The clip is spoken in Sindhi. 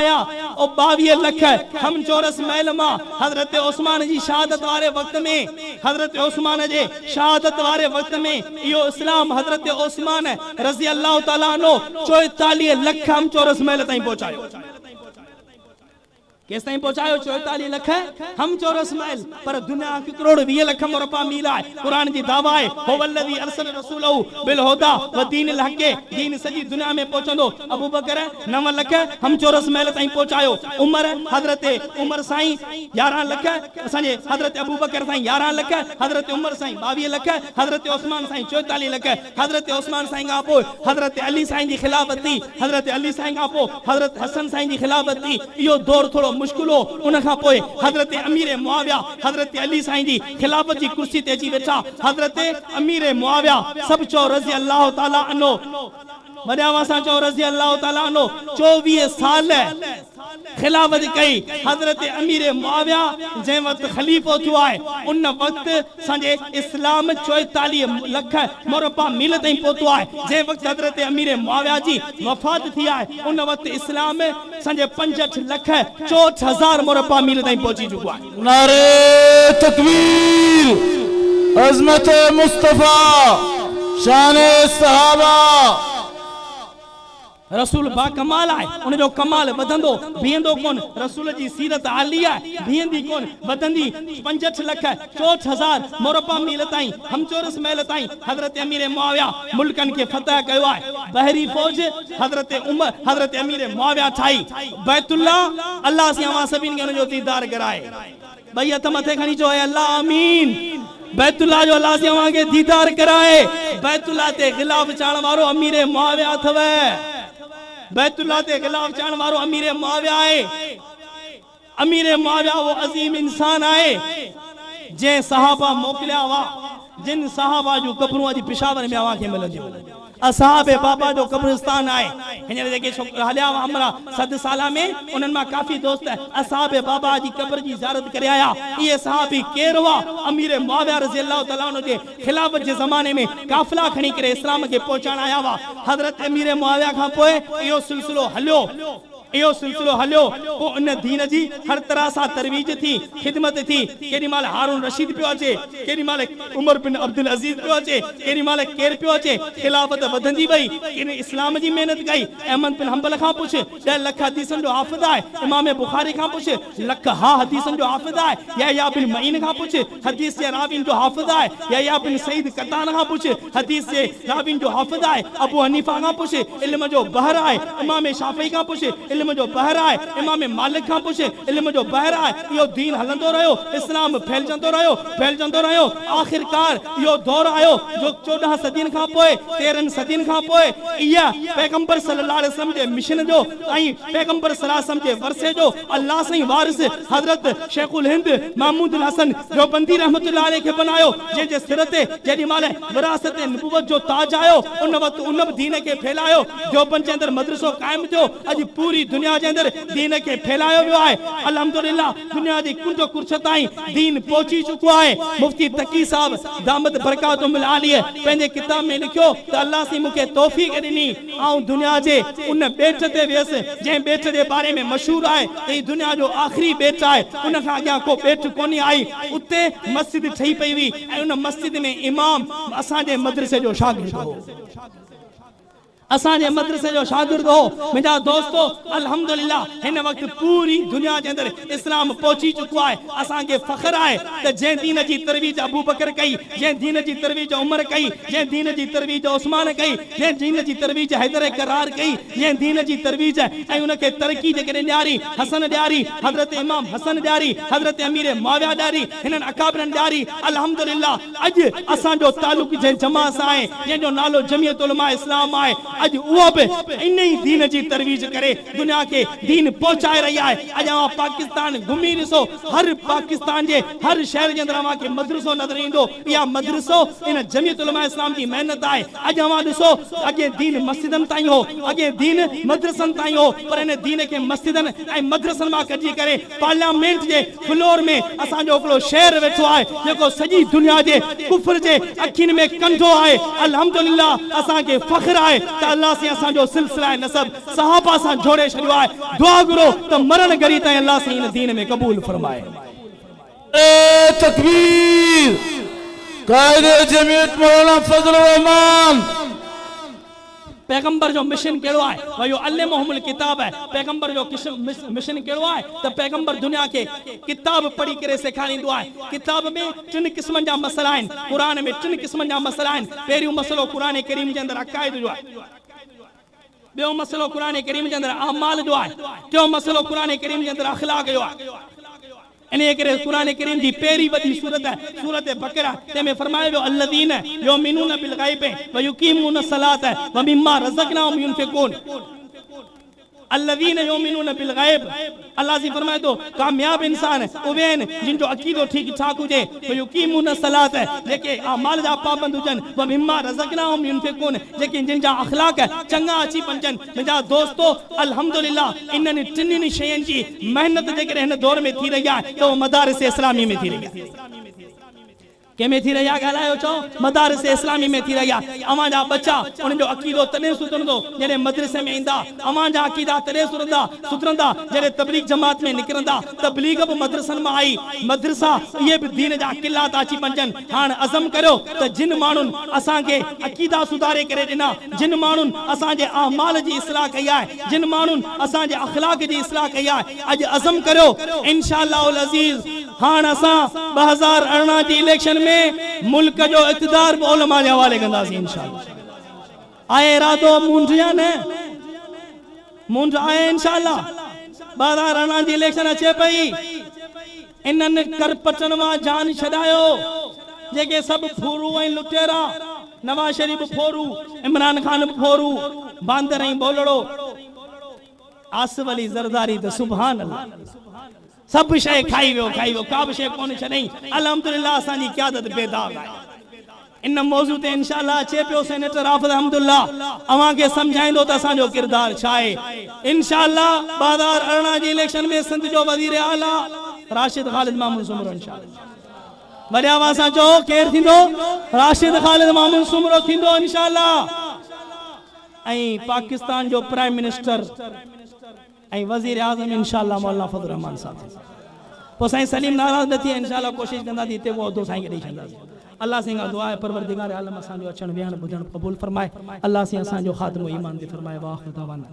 آيا، او 22 لک هم چورس ميل مان حضرت عثمان جي شهادت واري وقت ۾، حضرت عثمان جي شهادت واري وقت ۾ اهو اسلام حضرت عثمان رضي الله تعالٰي عنه 44 لک هم چورس ميل تائين پهچايو. ڪيستائين پهچايو؟ 44 لک هم چورس ميل. پر دنيا هڪ ڪروڙ 20 لک مربع ميل آهي. قرآن جي دعويٰ آهي، هو الذي ارسل رسوله بالهديٰ ودين الحق، دين سڄي دنيا ۾ پهچندو. ابوبڪر 9 لک هم چورس ميل تائين پهچايو. عمر، حضرت عمر سائين 11 لک، اسان جي حضرت ابوبڪر سائين 11 لک، حضرت عمر سائين 22 لک، حضرت عثمان سائين 44 لک، حضرت عثمان سائين کان پوء حضرت علي سائين جي خلافت ٿي، حضرت علي سائين کان پوء حضرت حسن سائين جي خلافت ٿي، اهو دور ٿورو مشڪل هو، ان کان پوء حضرت امير معاويه حضرت علي سائين جي خلافت جي ڪرسي تي اچي ويٺا، حضرت امير معاويه سڀ چئو رضي الله تعالٰي عنه، وڏي آواز سان چئو رضي الله تعالٰي عنه، 24 سال خلافت ڪئي، حضرت امير معاويه جنهن وقت خليفو ٿيو آهي ان وقت سان جي اسلام 44 لک مربع ميل تائين پهتو آهي، جنهن وقت حضرت امير معاويه جي وفات ٿي آهي ان وقت اسلام سان جي 65 لک 64 هزار مربع ميل تائين پهچي چڪو آهي. نعري تڪبير عظمت مصطفيٰ شان صحابه. رسول باڪمال آهي، ان جو ڪمال وڌندو، بيهندو ڪونه. رسول جي سيرت عالي آهي، بيهندي ڪونه، وڌندي. 65 لک 64 هزار مربع ميل تائين، همچورس ميل تائين، حضرت امير معاويه ملڪن کي فتح ڪيو آهي. بحري فوج حضرت عمر، حضرت امير معاويه ٺاهي. بيت الله، الله سين اوهان سڀني کي ان جو ديدار ڪرائي. ٻئي هٿ مٿي کڻي چئو اي الله آمين. بيت الله جو الله سين اوهان کي ديدار ڪرائي. بيت الله تي غلاف چاڙهڻ وارو امير معاويه اٿو. بيت الله تي غلاف چاڙهڻ وارو امير معاويه آهي. امير معاويه اهو عظيم انسان آهي جنهن صحابه موڪليا هئا، جن صحابه جون قبرون اڄ پشاور ۾ اوهان کي ملنديون. اصحاب بابا جو قبرستان آهي. هينئر جيڪي ڇوڪرا هليا هئا عمره صد سالا ۾ انهن مان ڪافي دوست اصحاب بابا جي قبر جي زيارت ڪري آيا. اهي صحابي ڪير هئا؟ امير معاويه رضي الله تعالٰي عنه جي خلافت جي زماني ۾ قافلا کڻي ڪري اسلام کي پهچائڻ آيا هئا. حضرت امير معاويه کان پوء اهو سلسلو هليو. اهو سلسلو هليو، پوء ان دين جي هر طرح سان ترويج ٿي، خدمت ٿي، ڪيڏي مهل هارون رشيد پيو اچي، ڪيڏي مهل عمر بن عبدالعزيز پيو اچي، ڪيڏي مهل ڪير پيو اچي، خلافت وڌندي وئي، ڪن اسلام جي محنت ڪئي، احمد بن حنبل کان پڇ، 10 لک حديثن جو حافظ آهي، امام بخاري کان پڇ، لک ها حديثن جو حافظ آهي، يحيٰ بن معين کان پڇ، حديث جي راوين جو حافظ آهي، يحيٰ بن سعيد قطان کان پڇ، حديث جي راوين جو حافظ آهي، ابو حنيفه کان پڇ، علم جو بحر آهي، امام شافعي کان پڇ، علم جو بحر آهي، امام مالڪ کان پڇ، علم جو بحر آهي، اهو دين هلندو رهيو، اسلام ڦهلجندو رهيو، ڦهلجندو رهيو، آخرڪار اهو دور آيو جو 14 صدين کان پوء، 13 صدين کان پوء اها پيغمبر صلي الله عليه وسلم جي مشن جو ۽ پيغمبر صلي الله عليه وسلم جي ورثي جو الله سائين وارث حضرت شيخ الهند محمود الحسن ديوبندي رحمة الله عليه کي بنايو، جنهن جي سر تي جيڏي مهل وراثت نبوت جو تاج آيو، ان وقت ان به دين کي ڦهلايو. ديوبند جي اندر مدرسو قائم ٿيو، اڄ پوري دنيا جي اندر دين کي ڦهلايو ويو آهي. الحمدلله دنيا جي ڪنڊ ڪڙڇ تائين دين پهچي چڪو آهي. مفتي تقي صاحب دامت برڪاتهم العاليه پنهنجي ڪتاب ۾ لکيو ته الله سائين مون کي توفيق ڏني، آئون دنيا جي ان ٻيٽ تي ويس، جنهن ٻيٽ جي باري ۾ مشهور آهي ته هي دنيا جو آخري ٻيٽ آهي، ان کان اڳيان ڪو ٻيٽ ڪونهي آئي، اتي مسجد ٺهي پئي هئي ۽ ان مسجد ۾ امام اسان جي مدرسي جو شاگرد هو. اسان جي مدرسي جو شاگرد هو. منهنجا دوستو! الحمدلله هن وقت پوري دنيا جي اندر اسلام پهچي چڪو آهي. اسان کي فخر آهي ته جنهن دين جي ترويج ابوبڪر ڪئي، جنهن دين جي ترويج عمر ڪئي، جنهن دين جي ترويج عثمان ڪئي، جنهن دين جي ترويج حيدر ڪرار ڪئي، جنهن دين جي ترويج ۽ ان کي ترقي جيڪڏهن ڏياري حسن ڏياري، حضرت امام حسن ڏياري، حضرت امير معاويه ڏياري، هنن اڪابرن ڏياري، الحمدلله اڄ اسان جو تعلق جنهن جماعت سان آهي، جنهن جو نالو جمعيت علماء اسلام آهي، اڄ اها به ان ئي دين جي ترويج ڪري دنيا کي دين پهچائي رهي آهي. اڄ اوهان پاڪستان گهمي ڏسو، هر پاڪستان جي هر شهر جي اندر اوهان کي مدرسو نظر ايندو. اها مدرسو ان جمعيت علماء اسلام جي محنت آهي. اڄ اوهان ڏسو ته اڳي دين مسجدن تائين هو، اڳي دين مدرسن تائين هو، پر ان دين کي مسجدن ۽ مدرسن مان ڪڍي ڪري پارليامينٽ جي فلور ۾ اسان جو هڪڙو شير ويٺو آهي جيڪو سڄي دنيا جي ڪفر جي اکين ۾ ڪنڍو آهي. الحمدلله اسان کي فخر آهي ته ته الله سائين اسان جو سلسله نسب صحابه سان جوڙي ڇڏيو آهي. دعا گهرو ته مرڻ گهڙي تائين الله سائين هن دين ۾ قبول فرمائي. نعري تڪبير قائد جمعيت مولانا فضل الرحمان. پيغمبر جو مشن ڪهڙو آهي؟ ويعلمهم الڪتاب پيغمبر جو مشن ڪهڙو آهي ته پيغمبر دنيا کي ڪتاب پڙهي ڪري سيکاريندو آهي. ڪتاب ۾ ٽن قسمن جا مسئلا آهن. قرآن ۾ ٽن قسمن جا مسئلا آهن. پهريون مسئلو قرآن ڪريم جي اندر عقائد جو آهي. ٻيو مسئلو قرآن ڪريم جي اندر اعمال جو آهي. ٽيون مسئلو قرآن ڪريم جي اندر اخلاق جو آهي. انهيء ڪري قرآن ڪريم جي پهرين وڏي سورت، سورت بقره، تنهن ۾ فرمايو ويو، الذين يؤمنون بالغيب ويقيمون الصلاة ومما رزقناهم ينفقون الذين يؤمنون بالغيب الله سائين فرمائي ٿو، ڪامياب انسان اهي آهن جن جو عقيدو ٺيڪ ٺاڪ هجي، ويقيمون الصلاة جيڪي اعمال جا پابند هجن، ومما رزقناهم ينفقون جيڪي جن جا اخلاق چڱا اچي بنجن. منهنجا دوستو! الحمدلله انهن ٽنهي شين جي محنت جيڪڏهن هن دور ۾ ٿي رهي آهي ته اهو مدارس اسلامي ۾ ٿي رهي آهي. ڪنهن ۾ ٿي رهي آهي ڳالهايو چئو مدارس اسلامي ۾ ٿي رهي آهي. اوهان جا ٻچا انهن جو عقيدو تڏهن سڌرندو جڏهن مدرسي ۾ ايندا. اوهان جا عقيدا تڏهن سڌرندا سڌرندا جڏهن تبليغ جماعت ۾ نڪرندا. تبليغ به مدرسن مان آئي. مدرسا اهي به دين جا قلعا ٿا اچي بنجن. هاڻ عزم ڪريو ته جن ماڻهن اسان کي عقيدا سڌاري ڪري ڏنا، جن ماڻهن اسان جي اعمال جي اصلاح ڪئي آهي، جن ماڻهن اسان جي اخلاق جي اصلاح ڪئي آهي، اڄ عزم ڪريو انشاء الله العزيز هاڻ اسان 2018 جي اليڪشن ۾ ملڪ جو اقتدار به علماء جي حوالي ڪنداسين انشاء الله. آهي ارادو مونڊ يا نه؟ مونڊ آهي انشاء الله 2018 جي اليڪشن اچي پئي انهن ڪرپٽن مان جان ڇڏايو جيڪي سڀ ڦورو ۽ لٽيرا نواز شريف به ڦورو عمران خان به ڦورو باندر ۽ ٻولڙو آصف علي زرداري ته سبحان الله سڀ شيء کائي ويو کائي ويو ڪا به شيء ڪونه ڇڏيائين الحمدلله اسان جي قيادت بي داغ آهي ان موضوع تي انشاء الله اچي پيو سينيٽر حافظ حمد الله اوهان کي سمجهائيندو ته اسان جو ڪردار ڇا آهي انشاء الله 2018 جي اليڪشن ۾ سنڌ جو وزير اعليٰ راشد خالد مامون سومرو انشاء الله وڏي آواز سان چئو ڪير ٿيندو راشد خالد مامون سومرو ٿيندو انشاء الله ۽ پاڪستان جو پرائم منسٽر ۽ وزير اعظم انشاء الله مولانا فضل الرحمان صاحب ٿيندو پوء سائين سليم ناراض نه ٿئي انشاء الله ڪوشش ڪنداسين هتي اهو عهدو سائين کي ڏئي ڇڏنداسين الله سائين کان دعا آهي پروردگار عالم اسان جو اچڻ ويهڻ ٻڌڻ قبول فرمائي الله سائين اسان جو خاتمو ايمان تي فرمائي واخر دعوانا.